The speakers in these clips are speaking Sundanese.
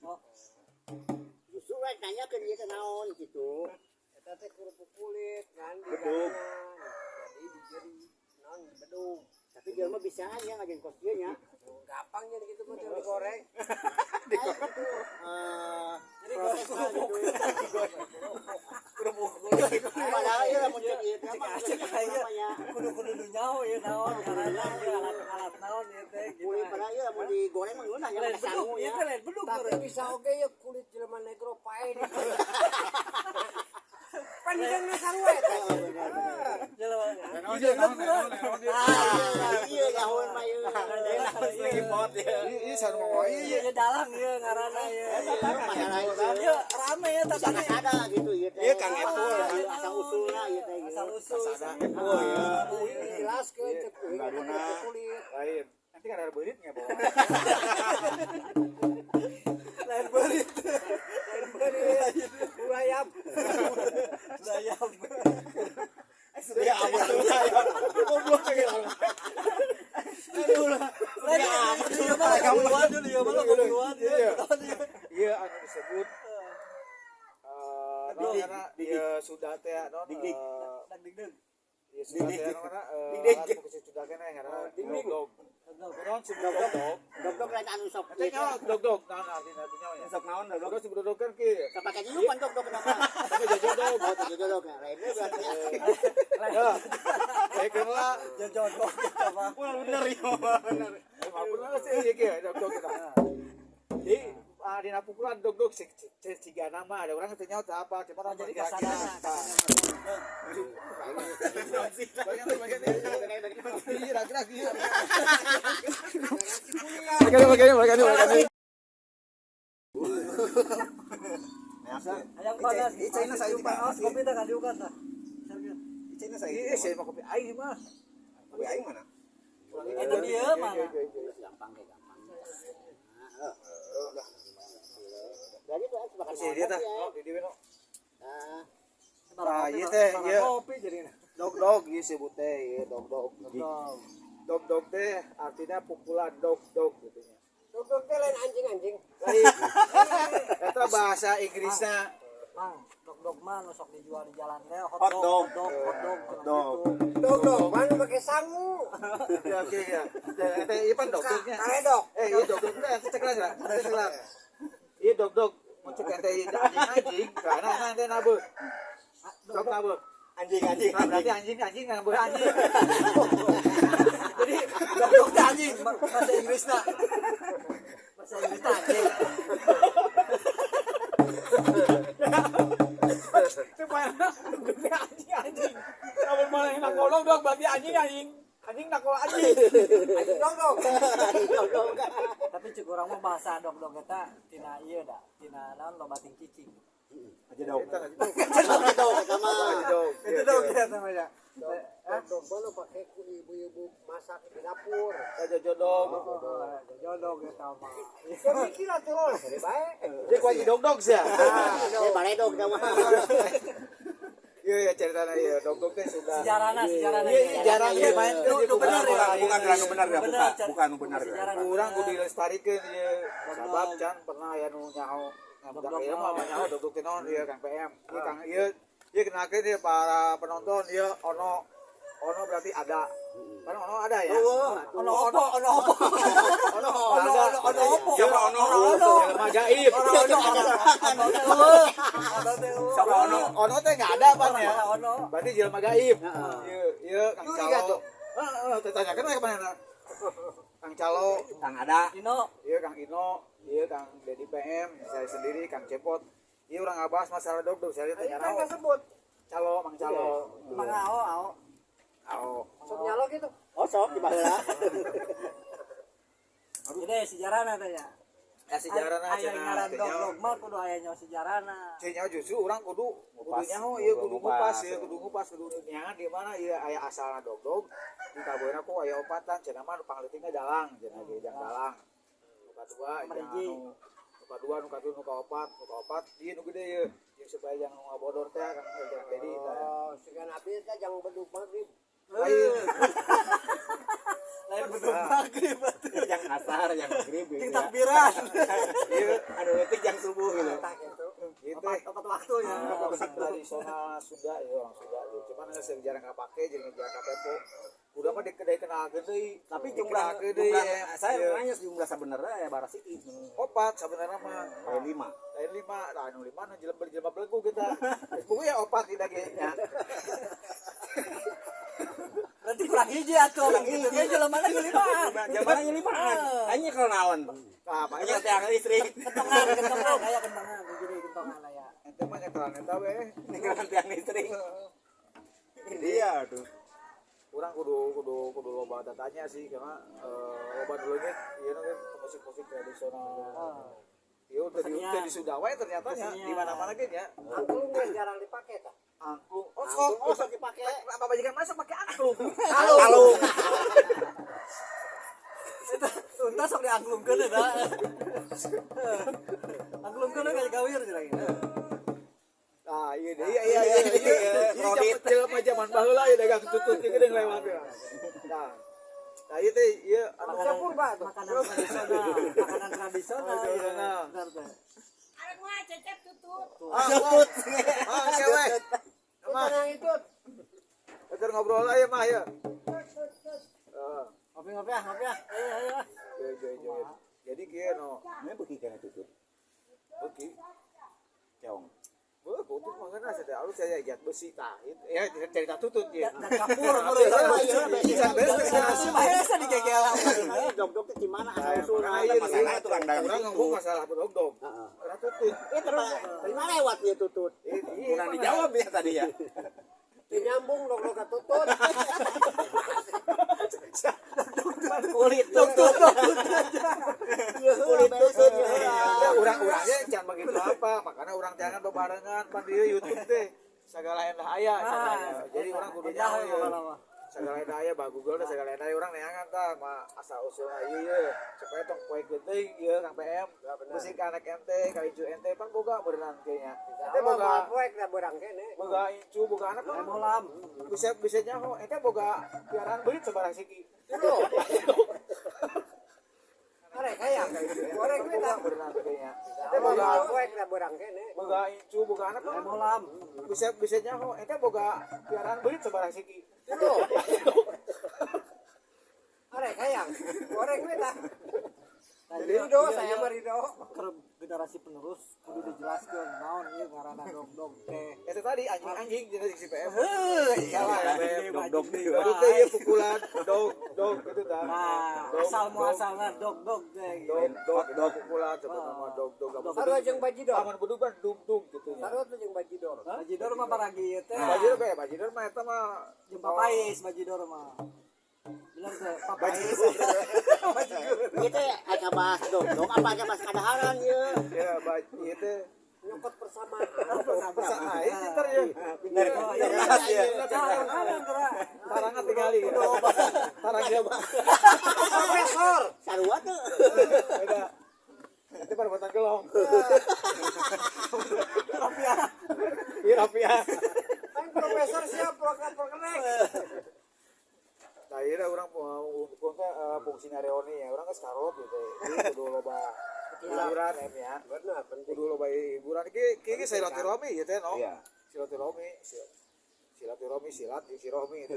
Oh. Justru rek nanya ke dia teh naon gitu. Eta teh kerupuk kulit kan di Bedug. galengan. Jadi dijeri naon bedug. Tapi dia mah bisaan ya ngajarin kos dia nya. Gampang jadi gitu mah tinggal digoreng. Itu eh Jadi goreng prosesnya kerupuk. gitu. Kerupuk kulit. Padahal ieu lamun cek ieu teh mah Cek geus aja. namanya. Kudu kudu nu nyaho ieu naon ngaranna ieu alat-alat naon ieu teh gitu. Kulit padahal ieu lamun digoreng mah ngeunah nya Lain pakai sangu bedug, ya. ieu teh lain bedug. Tapi bisa oge ya kulit jelema negro pae di. Pan hideungna sarua eta. Oh, benar, benar. Jelema. Naon dia, naon, naon, naon dia. Ah, iya nyahoan mah ieu. Lagi pot ya. Iya, sarua ngomong Iya, iya. iya dalang ieu ngaranna ieu. Masalah itu. Ieu rame ya Bisa tapi kasada gitu ieu teh. Iya, Kang Epul. Asal usulna ieu teh. asal usul. Epul ya. Uing dijelaskeun cek uing eta kerupuk kulit. Lain. Nanti kan ada beurit nggak bawa? Lain beurit. Lain beurit. Urayap. Dayam. Ya ampun. Goblok kayak Aduh lah. Lain ieu mah keluar dulu ieu mah keluar Iya. ieu. Iya, anu disebut eh naon karena ieu sudah teh naon Dik-dik. Dag dig. Ieu sudah teh naon karena Dik-dik. alat fokus sudah kena karena Ding-ding. dog. Naon sebut dog dog. Dog-dog lain anu sok. Nanti nyawa dog dog naon artinya artinya nyawa. Sok naon dog. Dog sebut dog kan ki. Sapake dulu pan dog-dog nama. Tapi jojo dog. Oh, dog-dog lainnya berarti. Ya. Saya kira Jojodoh gitu mah. Wah, bener ya, bener. emang bener sih ieu ki dog dog kita. Jadi dina pukulan dog dog si siga nama ada orang teh nyawa teh apa cuma Oh, orang jadi kira-kira. kasadana, Tah. kasadana. Bagian bagian iya kira-kira iya. Bagian bagian bagian bagian. Ayam panas. Ih, China saya Diukan. Awas kopi teh kan diukan tah. Sergio. Cina saya. Iya, saya mau kopi aing mah. Kopi aing mana? Itu dia mana? Gampang kayak gampang. Nah, Berarti tuh bakal Si dia tah. Di dieu no. Nah, Nah, ieu teh ieu Kopi jadi. dog dog ieu sebut teh ieu dog dog. Dog dog teh artinya pukulan dog dog gitu nya. Dog dog teh lain anjing-anjing. Lain. Eta bahasa Inggrisna. Mang, dog-dog mah nu sok dijual di jalan teh hot Hot dog, dog. hot dog, hot dog, Hot dog. gitu. Dog dog mana pakai sangu. Ya oke ya. Eta ieu pan dog dognya. Karedok. Eh, ieu dog dog teh cek lah, cek lah. Ieu dog dog mun cek ente ieu anjing anjing, karena ente nabe. Dog nabe. Anjing anjing. Nah, berarti anjing anjing nggak boleh anjing. Jadi dog-dog teh anjing bahasa Inggrisna. Bahasa Inggrisna anjing. Supaya dognya anjing anjing. Kalau mana yang nakolong dog berarti anjing anjing. Anjing nakol anjing. Anjing dog dog. dog-dog. Tapi cek urang mah bahasa dog-dog eta tina ieu da, tina naon loba ting cicing. Aja dog. Dog eta mah. Dog. Itu dog ya namanya. Dog dog mana pakai ku ibu-ibu masak di dapur. Jojo dog. Jodog eta mah. Ya mikir atuh roll dari bae. Dia kuaji dog dog sih ya. Saya baledog eta mah. Iya iya ceritanya iya dog dog teh sudah. Sejarahna, sejarahna. Iya iya jarang Iya, dimainkan. Nu nu bener ya. Bukan bukan benar ya, Bener, bukan. Cer. Bukan benar ya. Sejarah. Kurang kudu dilestarikeun ieu. Sabab can pernah ya nu nyaho. Nah, budak ieu mah nyaho dog dog teh naon ieu Kang PM. Ieu Kang ieu ieu kenakeun ieu para penonton ieu ono ono berarti ada. Kan ono ada ya? Ono opo, ono opo. Ono Ono ono ono opo. Siapa ono? Ono. Jelema gaib. Ono ono ono. Ono teh eueuh. Ono teh eueuh. Siapa ono? Ono teh enggak ada pan ya. Ono. Berarti jelema gaib. Heeh. Ieu ieu Kang Curiga Calo. tuh. Heeh, teh tanyakeun we ka manehna. Kang Calo, Kang ada. Dino, ieu Kang Ino, ieu Kang Dedi PM, saya sendiri Kang Cepot. Ieu urang ngabahas masalah dog dog saya teh Ayo kan nyaho. kasebut. Calo, Mang Calo. Mang Ao, Ao. Ao. Sok nyalo gitu. Oh, sok di baheula. Jadi sejarahna teh ya. Ya sejarahna Aya cenah ngaran teh dog nyaho. dog mah kudu aya nyaho sejarahna. Teh nyaho justru urang kudu kudu Ngupas. nyaho ieu kudu Ngupas, ngupas ieu ya. kudu ngupas kudu nyangan di mana ieu aya asalna dog dog di kaboena ku aya opatan cenah mah nu pangleutikna dalang cenah ge jang dalang. Nu kadua Nomor jang hiji. anu nu kadua nu katilu nu kaopat nu kaopat ieu nu gede ieu jeung supaya jang nu ngabodor teh Kang Jang Dedi teh. Oh, siga nabi teh jang bedug maghrib. Lain. Lain bedug maghrib atuh. Yang asar, yang maghrib gitu Jeung ya. takbiran. Ieu Anu leutik jang subuh gitu. Gitu. Tepat waktu ya. Musik tradisional Sunda ya orang Sunda ya. Cuman geus jarang ngapake jadi jarang katempo. Udah mah dikenalkeun deui. Tapi jumlah Dikenalkeun deui, jumlah ya. saya Iya. nanya jumlah sebenarnya ya barasiki. Opat sebenarnya mah. Lain 5. Lain 5, lah anu 5 nu jelema jelema belegu kita. Geus pokoknya opat tidak ge nya. Berarti kurang hiji atuh. Gitu ge jelemana ge limaan. Jaman nya limaan. Anjing kalau naon? Nah, Makanya makanya tiang listrik. Kentongan, kentongan aya kentongan, jadi kentongan aya. ente mah nyetelan eta we. Ninggalan tiang listrik. Iya tuh. Urang kudu kudu kudu loba datanya sih karena loba dulunya ieu nu musik-musik tradisional. Ieu udah di Kesenian. di Sunda wae ternyata nya Kesenian. di mana-mana ge nya. Angklung geus jarang dipake tah. Angklung. Oh, sok, Oh, sok dipake. apa bajikan masa pakai angklung? Halo. Eta unta sok diangklungkeun eta. Angklungkeun kayak gawir cenah. Nah, iya deh, iya iya iya iya. Kredit. Jelema zaman baheula ya dagang tutut jeung geuning lewat ya. Nah. Nah, ieu teh ieu anu Makanan purba tuh. Makanan tradisional, makanan tradisional. Tradisional. Iya, benar teh. Arek mah cecep tutut. Ah, tutut. Ah, kewe. Mah, Tenang itu. keur ngobrol aya mah ya. Heeh. Ngopi-ngopi ah, ngopi ah. Ayo, ayo. ah. Iya, iya, iya. Jadi kieu no. Ini beuki kana tutut. Beuki. Keong. Beuh, tutut mah ngeunah sia alus aya jat besi tah. Ya cerita tutut ya. Dan kapur Iya, iya, iya. Si Mahesa digegel. Dog-dog teh gimana asal usulna? Makanya Masalah iya, tukang dagang Urang tutut. ngomong masalah dog-dog. Heeh. Urang tutut. Itu terima lewat dia tutut. Iya, Kurang dijawab ya tadi ya. Nyambung dog-dog ka tutut. Kulit tutut. Kulit tutut. Ya, urang-urangnya jangan begitu apa, makanya urang jangan bebarengan pan di YouTube teh segala endah aya Ah, jadi urang kudu endah nyaho we ya. pokona mah. Segala endah aya bah Google teh segala endah aya urang neangan tah mah asal usulna ieu ye supaya tong poe geuting ieu Kang PM musik anak ente ka incu ente pan boga berenang ge nya. Ente boga Poek da beurang kene. boga incu boga anak pan Bolam. bisa bisa nyaho ente boga piaraan beurit sabaraha siki. Arek hayang. Goreng we Boga tah. berenang ge nya. Ente boga Poek da beurang kene. boga incu boga anak pan Bolam. bisa bisa nyaho ente boga piaraan beurit sabaraha siki. Arek hayang. Goreng we tah. Nah, Ridho iya, saya iya. mah ridho. Ke generasi penerus kudu dijelaskeun naon ieu ngaranna dog-dog teh. Itu tadi anjing-anjing jadi si PM. Heuh, Salah ya, PM. Dog-dog Dog teh ieu pukulan dog dog gitu tah. Nah, Dog, asal dog, muasalna dog-dog teh. dog dog Dog. pukulan sebut nama dog dog. Lamun Sarua jeung bajidor. Aman bedug kan dug dug gitu nya. Sarua tuh jeung bajidor. Bajidor mah paragi ieu teh. Bajidor be bajidor mah eta mah Jeung papais bajidor mah. Bener teh, papais. Ieu teh aya bahas dog-dog apa aya bahas kadaharan ieu. Ya ieu teh Nyokot persamaan. ah, ieu pinter ya. Pinter. Oh, iya. Cerdas ya. Tarangan tingali gitu. Tarang dia Profesor. Sarua teu. beda. Itu perbuatan gelong. Rupiah. Iya rapiah. Kan profesor siap proker prokernek. Nah, iya orang mau fungsinya reuni ya, orang geus karot gitu. Jadi kudu loba hiburan em ya. Benar penting. Kudu loba hiburan iki iki silaturahmi ieu teh no. Iya. Silaturahmi, silaturahmi silat jeung sirohmi itu.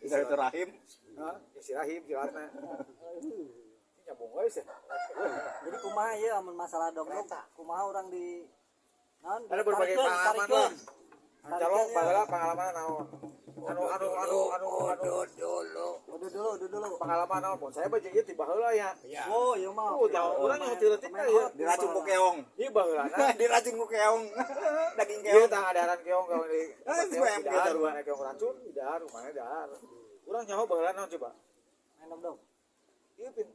Silaturahim. Hah? Ya sirahim silatna. Ini nyambung wae sih. Jadi kumaha ieu amun masalah dog-dog, kumaha urang di naon? Ada berbagai Tarikeun, pengalaman tarikeun. lah. Calon Tarikeun, baheula pengalaman naon? Anu anu anu anu anu ya. Udah dulu, udah dulu. pengalaman naon pun saya baca ieu ti baheula ya. Oh, ieu mah. Oh, jauh urang yang leutik Pemain ya. hot, Diracun ku keong. Ieu baheulana Diracun ku keong. Daging Iya, keong. tang adaran keong keong di. Ah, si bayam Dahar, kita dua. mana keong racun, di dahar, mana dahar. Urang nyaho baheula naon coba? Main dog-dog. Iya, pin.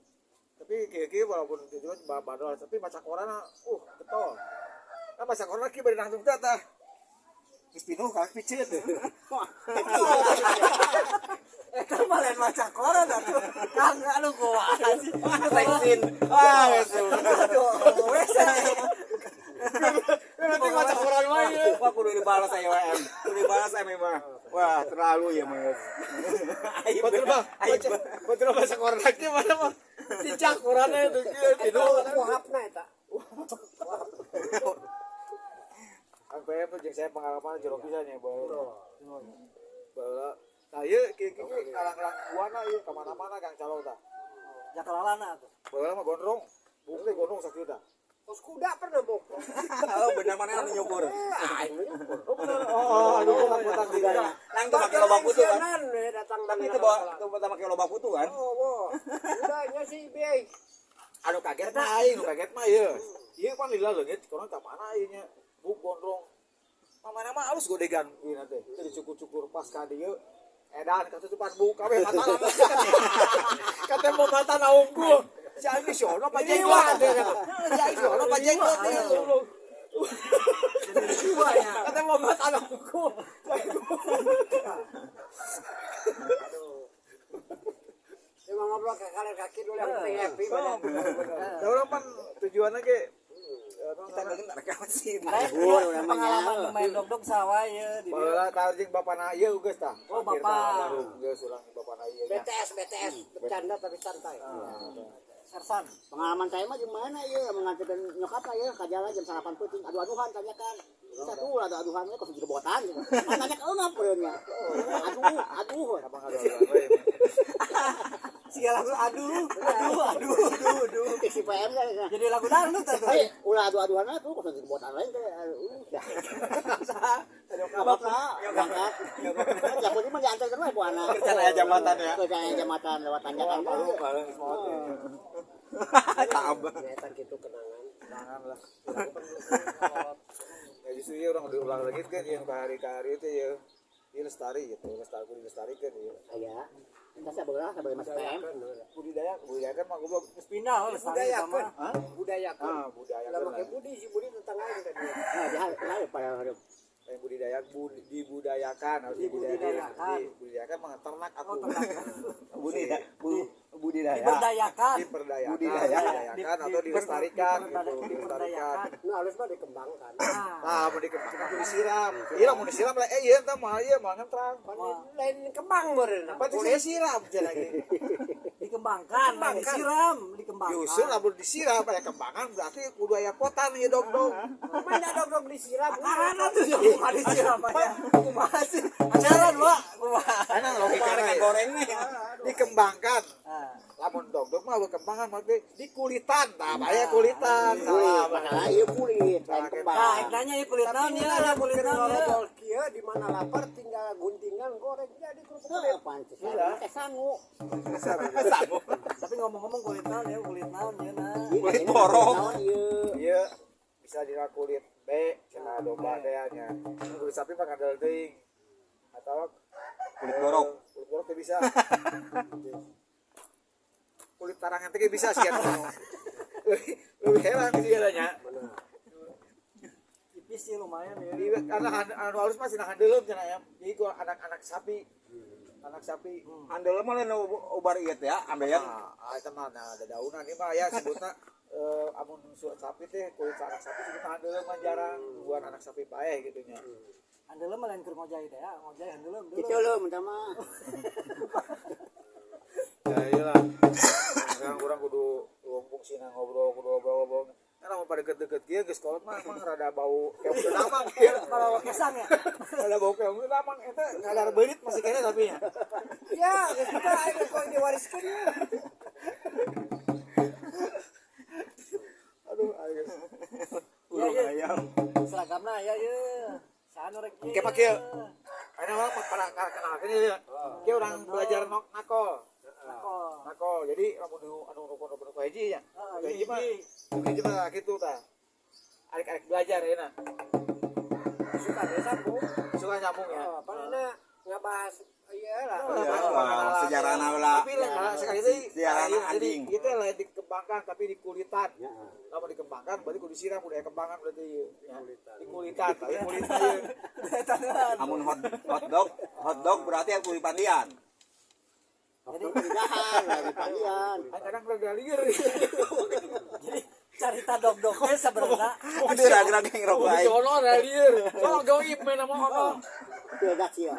Tapi kieu-kieu walaupun tujuan badol, tapi maca koran getol. Kan maca koran kieu bari langsung teh tah. Geus pinuh ka piceun. Eta mah lain maca koran atuh. Kang aduh kumaha sih. Teksin. Ah, geus. Aduh, wes. Nanti maca koran wae. Wah, kudu dibalas aya WM. Kudu dibalas M mah. Wah, terlalu ya mah. Aib. Betul mah, Aib. betul maca koran kieu mana mah. Cicak koranna itu kieu pinuh. Kuhapna eta. Jeung saya pengalaman jero pisan nya baheula. Baheula. Tah ieu kieu kieu karang-karang buana ieu ka mana-mana Kang Calo tah. Jakalalana tuh. Baheula mah gondrong. Bung teh gondrong sakieu tah. Kos kuda pernah bokong. Oh, bener mana anu nyukur. Aing nyukur. Oh bener. Oh, aduh botak di Lang tuh make loba kutu kan. Datang Tapi itu bawa tuh make loba kutu kan. Oh, wah. Kudanya sih be. Anu kaget mah aing, nu kaget mah ieu. Ieu pan lila leungit kono ka mana ieu nya. Buk gondrong. Mamana mah alus godegan ieu na teh. Teu dicukur-cukur pas ka dieu. Edan katutupan buk kabeh matana. Katemo matana unggul. Si aing si ono pa jenggot. Si aing si ono pa jenggot. Katemo matana unggul. Aduh. Emang ngobrol ke kalian kaki dulu yang penting happy banget. Da urang pan tujuanna ge kita dengerin rekaman sih. Pengalaman main dog-dog sawah ya di dieu. Baheula tah jeung bapana ieu geus tah. Oh, bapak. Geus urang bapana ieu nya. BTS bercanda tapi santai. Sersan. Pengalaman saya mah gimana ya mengantarkan nyokap lah ya ke jalan jam 8 peuting adu-aduhan tanyakan. Satu lah adu-aduhan we kos jebotan gitu. Tanya ke eungap beureunya. Aduh, aduh. Abang adu-aduhan we. Siga lagu aduh, aduh, aduh, aduh, aduh. Si PM kan. Jadi lagu dangdut atuh. Eh, ulah adu-aduhan mah tuh kos jebotan lain teh. Nyokap. Nyokap. Ya kudu mah diantarkeun we ku anak. Kerjaan aya jambatan ya. Kerjaan aya jambatan lewat tanjakan. Tabah. Ternyata gitu kenangan. Kenangan lah. Ya justru ieu urang diulang lagi kan yang hari-hari itu ya. Ieu lestari gitu, lestari kudu dilestarikeun ieu. Aya. Entah saya beurah sampai masuk PM. Budidaya, budidayakan mah goblok. Geus pindah lestari eta mah. Hah? Budayakeun. Ah, budayakeun. Lah make budi si budi tetangga aing tadi. Nah, jahat lah pada hidup. Yang budidaya dibudayakan harus dibudayakan. Dibudayakan mah ternak atuh. Budidaya. Diberdayakan. Diperdayakan, Budidaya. dibudayakan atau dilestarikan gitu, dilestarikan. Nah, harus mah dikembangkan. Nah, mau dikembangkan kudu disiram. Iya, mau disiram lah. Eh, iya, entah mah ieu mah ngentrang. Lain kembang meureun. Pasti saya siram cenah lagi. Dikembangkan, lain disiram, dikembangkan. Justru lamun disiram aya kembangan berarti kudu aya potan ieu dog-dog. Mana dog-dog disiram? Akarana tuh yang kumaha disiram aya. Kumaha sih? Ajaran, Pak. Kumaha? Karena logikana Ikan goreng nih. dikembangkan. Lamun dog-dog mah berkembangan mah dikulitan, tah aya kulitan. Kulit, masalah ieu kulit, lain kembang. Nah, nanya ieu kulit naon ieu, lah kulit naon ieu. Ngobrol kieu di mana lapar tinggal guntingan goreng jadi kerupuk kulit. Heuh, pantes. Teh sangu. Sangu. Tapi ngomong-ngomong kulit naon ya, kulit naon ieu nah. Kulit borong. Naon ieu? Ieu bisa dina kulit B cenah domba teh nya. Kulit sapi mah kandel teuing. Atau Kulit borok. Kulit borok teh bisa. Kulit tarangan teh bisa sih. Lebih heran sih nya. Tipis sih lumayan ya. Di anak anu halus mah cenah handelem cenah ya. Jadi ku anak-anak sapi. Anak sapi. Andelem mah lain ubar ieu teh ya, ambeien. Ah, eta mah nah ada daunan ieu mah ya sebutna amun sapi teh kulit anak sapi sebutna handelem mah jarang buat anak sapi paeh gitu nya. Andelem mah lain keur ngojay teh ya, ngojay andelem dulu. Kitu leuh mun mah. Ya iyalah. Sekarang urang kudu lumpung sina ngobrol kudu ngobrol-ngobrol. Kan lamun pada deket-deket kieu geus kolot mah emang rada bau keong damang kieu. Kalau kesang ya. Rada bau keong damang eta ngadar beurit masih kene tapi nya. Ya, geus kita aing kok diwariskeun. Aduh, ayo. Urung ayam. Seragamna aya ieu. Saha nu rek ieu? Oke, Pak, kieu. Ayeuna urang pada kenalkeun ieu. Kieu urang belajar nakol. Nakol. Nakol. Jadi lamun nu anu nu nu hiji nya. Heeh, Nu hiji mah nu hiji mah kitu tah. Arek-arek belajar ayeuna. Suka deh sambung. Suka nyambung ya. Oh, padahal ngabahas iya lah. Wah, sejarahna lah. Tapi lah sekali deui Sejarahna jadi anjing. kita lain dikembangkan tapi dikulitan. Lamun dikembangkan berarti kudu disiram kudu aya kembangan berarti ieu. Ya. Dikulitan, tapi kulitan ieu. Amun hot dog berarti aku di pandian. Jadi dahar lagi panggilan. Kan kadang rada lieur. Jadi carita dog-dog teh sebenarnya Aduh, raga-raga yang rokok aing. Ono rada lieur. Soal goib main nama ono. Beda sih ya.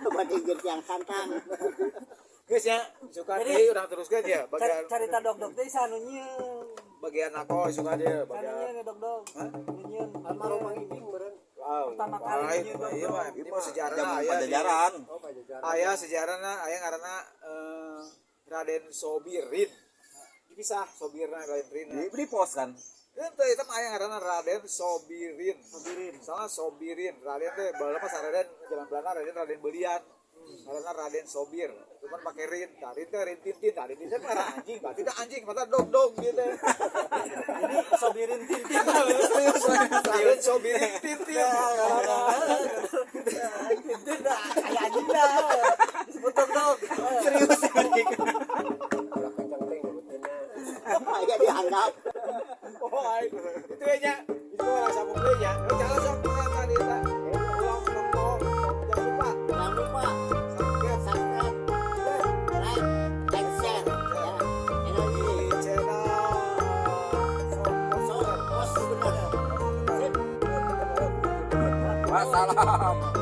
Buat injil yang santang. Geus ya, suka Jadi- deui urang teruskeun ya bagian carita dog-dog teh anu nyieun. Bagian aku suka dia bagian. Kan dog-dog. Nyieun Almarhum Mang Ibing meureun. Wow, Pertama kali lain, nyieun iya mah, ini mah sejarah Zaman aya di- Pajajaran. Oh, Pajajaran. Aya sejarahna, aya ngaranna Raden Sobirin. Dipisah Sobirna lain Rina. Di pos kan. Itu itu mah aya ngaranna Raden Sobirin. Sobirin. Soalnya Sobirin, Raden teh baheula mah Raden zaman Belanda Raden Raden Belian. Ngaranna Raden Sobir. Cuman pakai rin, tah rin teh rin tintin, tah rin tintin mah ngaran anjing, berarti teh anjing, mata dog dog gitu. Ini Sobirin Tintin. Serius, Raden Sobirin tintin. Tintin dah, kayak anjing dah. Disebut dog-dog. Serius. Ulah kenceng teh nyebutinna. Aya dianggap. Oh, ai. Itu ya nya. Itu orang sabuk teh nya. Lu jangan sok tadi eta. Ulang tong jangan lupa Jangan lupa subscribe subscribe, like, and share ya. Channel di ini. channel So, bos bener. Sip. Wassalam.